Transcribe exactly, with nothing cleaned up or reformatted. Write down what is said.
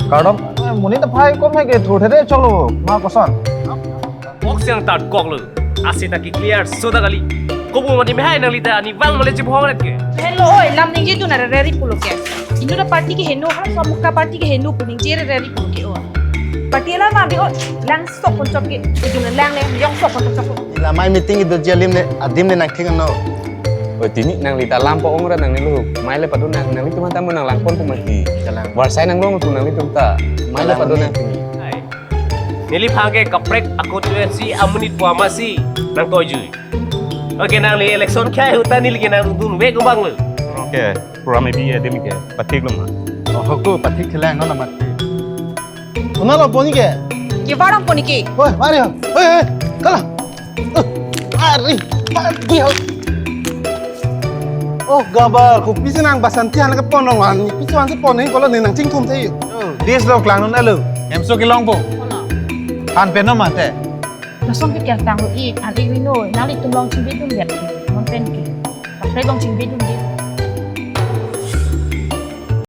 Kardom, eh, monit aphai kom hai ke thurthe de cholo, ma koson. Box yang tat kok lo. Asita ke clear soda kali. Kobo mati mehai nangli ta ani bang male chibohong ret ke. Hello, oi, lam ningje tu na reri pulo ke. Inut aparty ke heno ha, so muka party ke heno pu ningje reri pulo ke, oi. Party la ma bi, oi, lang sok pon chop ke. Ujung lang le, yong sok pon chop. Ila mai meeting ido jalim ne, adim ne nangthing ano. Oi, tini nangli ta lam po ong ra nangli lo. Mai le padu nang, nanglitum ta mo nang lang pon pu mati. Jalan. Warsai nang long tu nanglitum ta. Mai le padu nang tini. Neliphan ke kaprek akut si amonit pu amatsi nangtoijui. Okay, nangli election khei ahut ta neli ke nangdun vek umbang lo. Okay, program ibi adim ke pathik lo ma. Oh, hoko pathik thelang no namat. Una lo poni ke? Ke varong poni ke? Oi, mari ho. Oi, oi, kala. Uh, mari, mari ho. Oh, gabar, kopisi nang Basanti han ke pon rong an. Pisi han si pon ni kolo ni nangchingthum the. Oh, dis lo klang non alo. Emso kelong po. Kono? Han pen no mate. Lason ke kertang lo ik, an ik rino, nanglitum long chingbidun liat. Non pen ke. Kaprek long chingbidun ke.